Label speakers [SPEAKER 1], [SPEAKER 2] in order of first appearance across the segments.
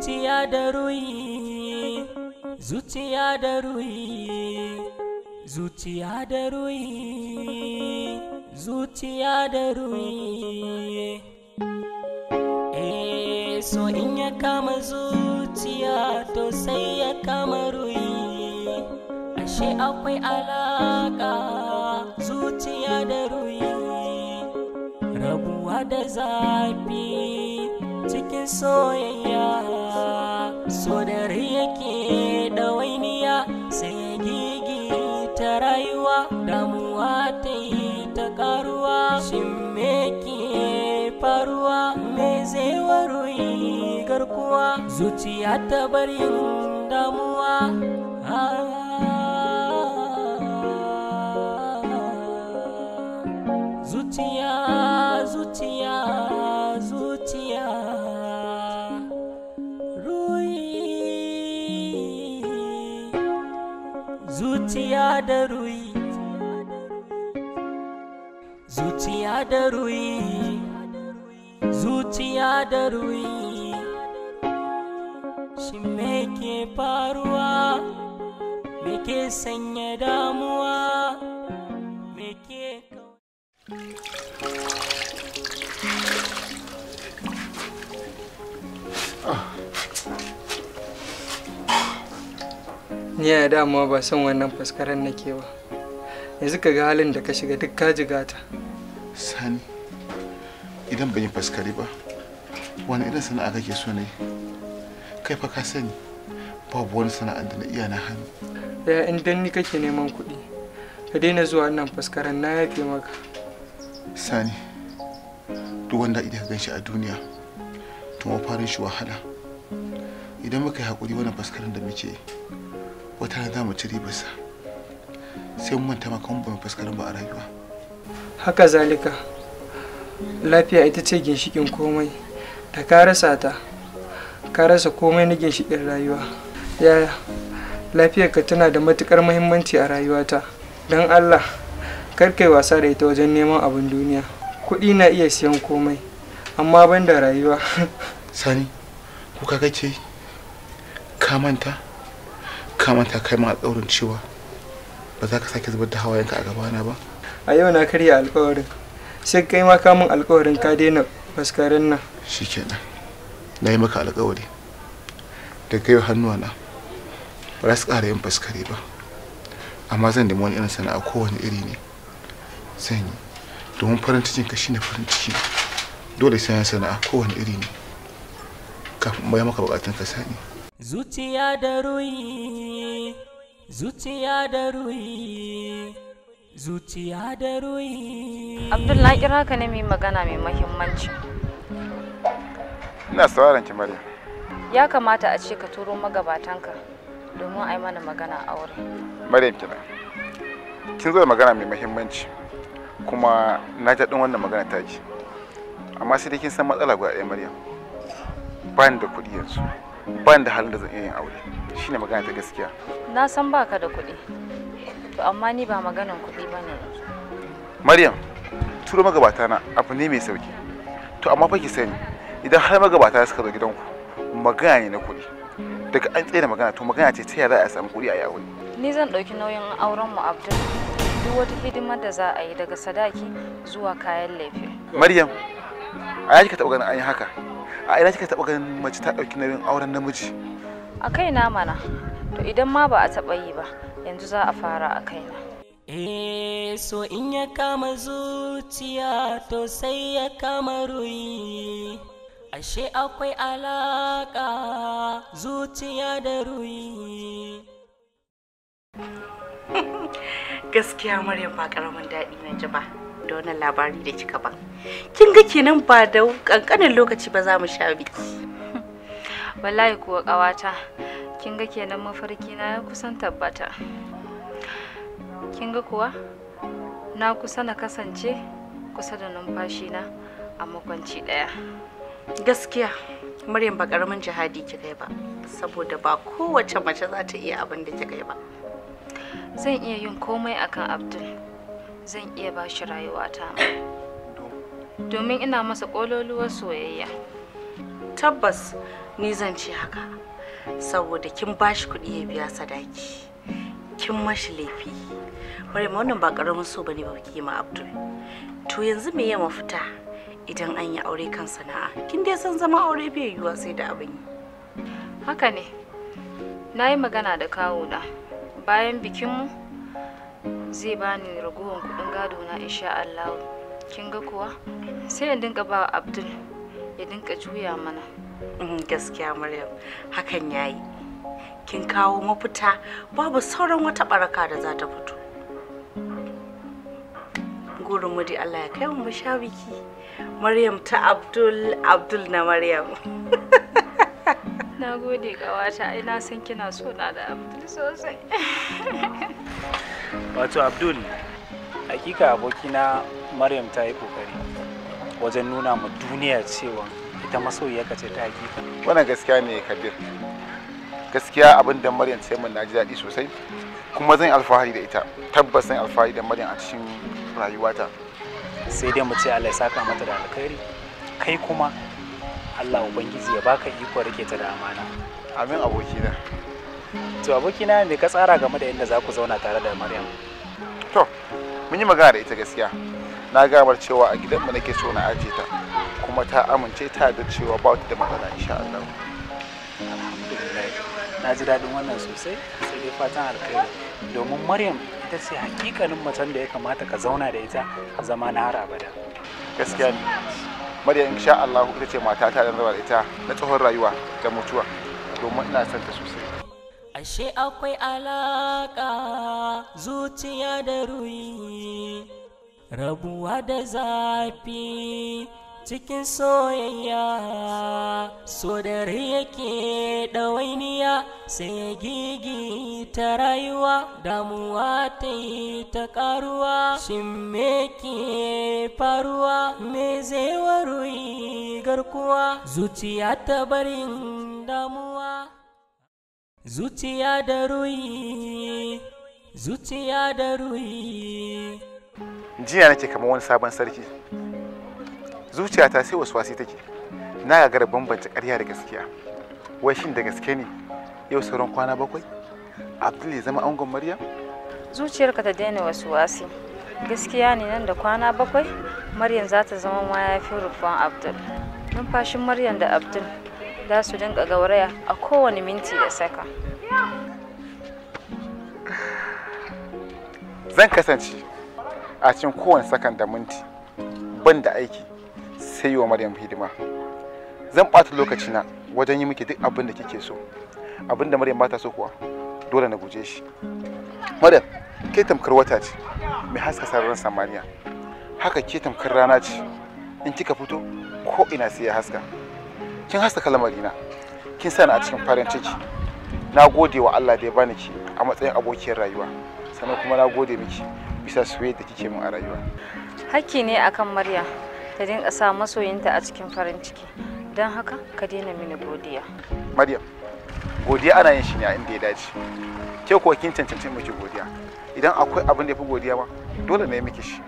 [SPEAKER 1] Zuciya da ruhi, zuciya da ruhi, zuciya da ruhi, zuciya da ruhi. Eh, so in ya kama zuciya to sai ya kama ruhi. Ashe akwai alaka zuciya da ruhi. Rabuwa da zafi cikin soyayya, so da rai yake ɗawainiya, sai gigi ta rayuwa, damuwa ta yi ta ƙaruwa. Shin me ke faruwa? Me zai waruyi garkuwa? Zuciya ta bar yin damuwa. Zuciya, zuciya, zuciya, ruhi, zuciya da ruhi, zuciya da ruhi, zuciya da ruhi. Shin me ke faruwa? Me ke sanya damuwa? Me ke
[SPEAKER 2] Ni ya dama ba son wannan faskaren nake ba. Yanzu ka ga halin da ka shiga duk ka jigata.
[SPEAKER 3] Sani, idan ban yi faskare ba, wani irin sana'a kake so na yi? Kai fa ka sani, babu wani sana'a da na iya na hannu.
[SPEAKER 2] Ya in dan ni kake neman kuɗi, ka daina zuwa wannan faskaren, na yafe maka.
[SPEAKER 3] Sani, duk wanda idan ka ganshi a duniya, to mafarin shi wahala. Idan muka yi haƙuri wannan faskaren da muke yi, wata rana za mu ci ribarsa. Sai mun manta ma kamar ba mu faskaren ba a rayuwa.
[SPEAKER 2] Haka zalika, lafiya ita ce ginshiƙin komai. Da ka rasa ta, ka rasa komai na ginshiƙin rayuwa. Yaya, lafiyarka tana da matuƙar muhimmanci a rayuwata. Don Allah, kar kai wasa da ita wajen neman abin duniya. Kuɗi na iya siyan komai, amma ban da rayuwa.
[SPEAKER 3] Sani, kuka kake? Ka manta? Ka manta kai ma alƙawarin cewa ba za ka sake zubar da hawayenka a gabana ba?
[SPEAKER 2] A yau na karya alƙawarin. Sai kai ma ka min alƙawarin ka daina faskaren nan.
[SPEAKER 3] Shikenan, na yi maka alƙawari. Daga yau hannuwana ba za su ƙara yin faskare ba. Amma zan nemi wani irin sana'a, kowane iri ne zan yi. Domin farin cikin ka shine farin ciki. Dole sai na sana'a kowane iri ne kafin in biya maka buƙatun ka, Sani.
[SPEAKER 1] Zuciya da ruhi, zuciya da ruhi, zuciya da ruhi.
[SPEAKER 4] Abdul, na kira ka ne mai magana mai mahimmanci.
[SPEAKER 3] Ina sauraron ki, Maryam.
[SPEAKER 4] Ya kamata a ce ka turo magabatanka domin a yi mana magana aure.
[SPEAKER 3] Maryam kenan. Kin zo da magana mai mahimmanci, kuma na ji daɗin wannan magana taki. Amma sai dai kin san matsala guda ɗaya, Maryam. Ba ni da kuɗi yanzu. Ba ni da halin da zan iya yin aure. Shine magana ta gaskiya.
[SPEAKER 4] Na san baka da kuɗi. To amma ni ba maganan kuɗi ba ne yanzu.
[SPEAKER 3] Maryam, turo magabata na abu ne mai sauki. To amma fa ki sani, idan har magabata suka zo gidanku, magana ne na kuɗi. Daga an tsaye da magana, to magana ce ta yaya za a samu kuɗi a yi aure.
[SPEAKER 4] Ni zan ɗauki nauyin auren mu, Abdul. Duk wata hidimar da za a yi daga sadaki zuwa kayan lefe.
[SPEAKER 3] Maryam, a ina kika taɓa ganin an yi haka? A ina kika taɓa ganin mace ta ɗauki nauyin auren namiji?
[SPEAKER 4] A kaina mana. To idan ma ba a taɓa yi ba, yanzu za a fara a kaina.
[SPEAKER 1] Eh, so in ya kama zuciya to sai ya kama ruhi. Ashe akwai alaka zuciya da ruhi.
[SPEAKER 5] Gaskiya Maryam, ba karamin daɗi na ji ba da wannan labari da kika ba. Kin ga kenan ba da kankanin lokaci ba za mu sha biki.
[SPEAKER 4] Wallahi kuwa ƙawata, kin ga kenan mafarki na ya kusan tabbata. Kin ga kuwa na kusa na kasance kusa da numfashi na a makwanci ɗaya.
[SPEAKER 5] Gaskiya Maryam, ba karamin jihadi kika yi ba, saboda ba kowace mace za ta iya abin da kika yi ba.
[SPEAKER 4] Zan iya yin komai akan Abdul. Zan iya ba shi rayuwata ma. Domin ina masa ƙololuwar soyayya.
[SPEAKER 5] Tabbas Ni zan ce haka saboda kin bashi kuɗi ya biya sadaki. Kin mashi laifi. Maryam wannan ba karamin so bane ba kike ma Abdul. To yanzu me ya mafita idan an yi aure kan sana'a? Kin dai san zama aure bai yiwuwa sai da abin yi.
[SPEAKER 4] Haka ne. Na yi magana da kawuna. Bayan bikinmu zai bani ragowar kuɗin gado na insha Allah. Kin ga kuwa sai in dinka ba Abdul ya dinka juya mana.
[SPEAKER 5] Gaskiya Maryam, hakan yayi. Kin kawo mafita, babu sauran wata baraka da za ta fito. Gurin mu dai Allah ya kai mu sha biki. Maryam ta Abdul, Abdul na Maryam.
[SPEAKER 4] Na gode ƙawata, ai na san kina so na da Abdul sosai.
[SPEAKER 6] Wato Abdul, hakika abokina Maryam ta yi kokari wajen nuna ma duniya cewa ita masoyiyarka ce ta hakika.
[SPEAKER 3] Wannan gaskiya ne Kabir. Gaskiya abin da Maryam ta yi min na ji daɗi sosai, kuma zan yi alfahari da ita. Tabbas zan yi alfahari da Maryam a cikin rayuwata.
[SPEAKER 6] Sai dai mu ce Allah ya saka mata da alkhairi, kai kuma Allah Ubangiji ya baka iko rike ta da amana.
[SPEAKER 3] Amin abokina.
[SPEAKER 6] To abokina, me ka tsara game da yadda za ku zauna tare da Maryam?
[SPEAKER 3] To, mun yi magana da ita gaskiya. Na gamar cewa a gidanmu nake so na ajiye ta, kuma ta amince ta da cewa ba ta da matsala insha Allah.
[SPEAKER 6] Alhamdulillah. Na ji daɗin wannan sosai, sai dai fatan alkhairi. Domin Maryam ita ce hakikanin macen da ya kamata ka zauna da ita zama na har abada.
[SPEAKER 3] Gaskiya ne. Maryam insha Allah ita ce matata da zama da ita na tsohon rayuwa da mutuwa, domin ina son ta sosai.
[SPEAKER 1] Ashe akwai alaka zuciya da ruhi, rabuwa da zafi cikin soyayya. So da rai yake ɗawainiya sai gigi ta rayuwa, damuwa ta yi ta ƙaruwa. Shin me ke faruwa? Me zai waruyi garkuwa? Zuciya ta barin damuwa. Zuciya da ruhi, zuciya da ruhi.
[SPEAKER 3] Jiya nake kamar wani sabon sarki. Zuciyata sai waswasi take. Na gagara bambance ƙarya da gaskiya. Wai shin da gaske ne yau sauran kwana 7 Abdul ya zama angon Maryam?
[SPEAKER 4] Zuciyarka ta daina waswasi. Gaskiya ne nan da kwana 7 Maryam za ta zama mayafin rufan Abdul. Numfashin Maryam da Abdul za su dinga gauraya a kowane minti da saka.
[SPEAKER 3] Zan kasance a cikin kowane sakan da minti ban da aiki sai yi wa Maryam hidima. Zan ɓata lokacina wajen yi miki duk abin da kike so. Abin da Maryam ba ta so kuwa dole na guje shi. Maryam, ke tamkar wata ce mai haska sararin samaniya. Haka ke tamkar rana ce, in kika fito ko ina sai ya haska. Kin haska lamarina, kin sani a cikin farin ciki. Na gode wa Allah da ya bani ki a matsayin abokiyar rayuwa, sannan kuma na gode miki bisa soyayya da kike min a rayuwa.
[SPEAKER 4] Hakki ne akan Maryam ta dinga sa masoyinta a cikin farin ciki, don haka ka daina mini godiya.
[SPEAKER 3] Maryam, godiya ana yin shi ne a inda ya dace. Ke kuwa kin cancanci miki godiya. Idan akwai abin da ya fi godiya ma, dole ne miki shi.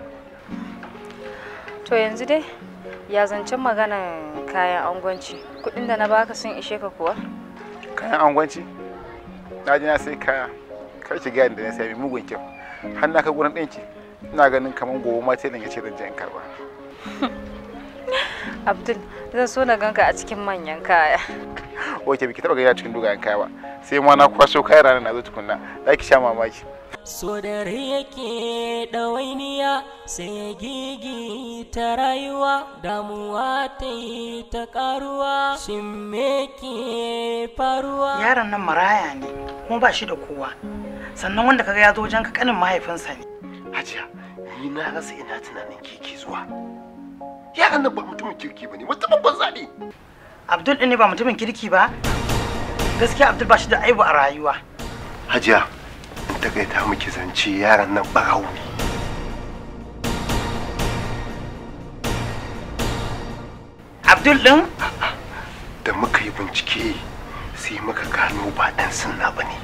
[SPEAKER 4] To yanzu dai ya zancen maganan kayan angwanci, kuɗin da na baka sun ishe ka kuwa?
[SPEAKER 3] Kayan angwanci? Na ji na sai kaya, kar ki gaya da na sai mai mugun kyau. Har na kai gurin ɗinki, ina ganin kamar gobe ma sai ya ce zan je in karɓa.
[SPEAKER 4] Abdul, zan so na ganka a cikin manyan kaya.
[SPEAKER 3] Oke, biki taɓa gani a cikin dogayen kaya ba. Sai ma na kwaso kayan ranar na zo tukunna, za ki sha mamaki.
[SPEAKER 1] So da rai yake ɗawainiya sai gigi ta rayuwa, damuwa ta yi ta ƙaruwa. Shin me ke faruwa?
[SPEAKER 7] Yaron nan maraya ne, kuma ba shi da kowa. Sannan wanda kaga ya zo wajen ka kanin mahaifinsa ne.
[SPEAKER 8] Hajiya, ni na rasa ina tunanin keke zuwa. Yaron nan ba mutumin kirki ba ne, mutumin banza ne.
[SPEAKER 7] Abdul ɗin ne ba mutumin kirki ba? Gaskiya Abdul ba shi da aibu a rayuwa.
[SPEAKER 8] Hajiya, takaita miki zance yaran nan ɓarawo ne.
[SPEAKER 7] Abdul ɗin?
[SPEAKER 8] Da muka yi bincike sai muka gano ba ɗan sunna ba ne.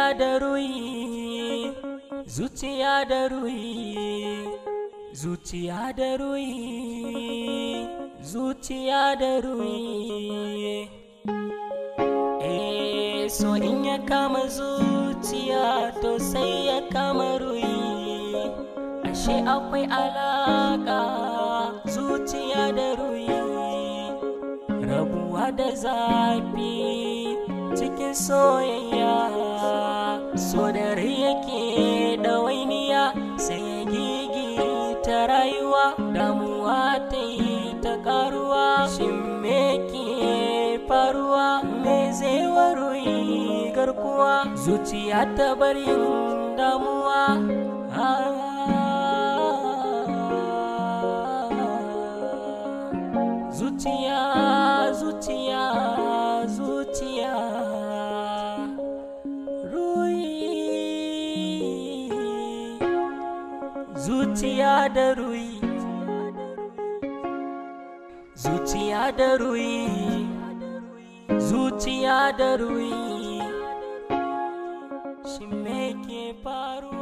[SPEAKER 1] Zuciya da ruhi, zuciya da ruhi, zuciya da ruhi, zuciya da ruhi. Eh, so in ya kama zuciya to sai ya kama ruhi. Ashe akwai alaka zuciya da ruhi. Rabuwa da zafi cikin soyayya, so da rai yake ɗawainiya, sai gigi ta rayuwa, damuwa ta yi ta karuwa. Shin me ke faruwa? Me zai waruyi garkuwa? Zuciya ta bar yin damuwa. Zuciya, zuciya, zuciya, ruhi, zuciya da ruhi, zuciya da ruhi, zuciya da ruhi. Shin me ke faruwa?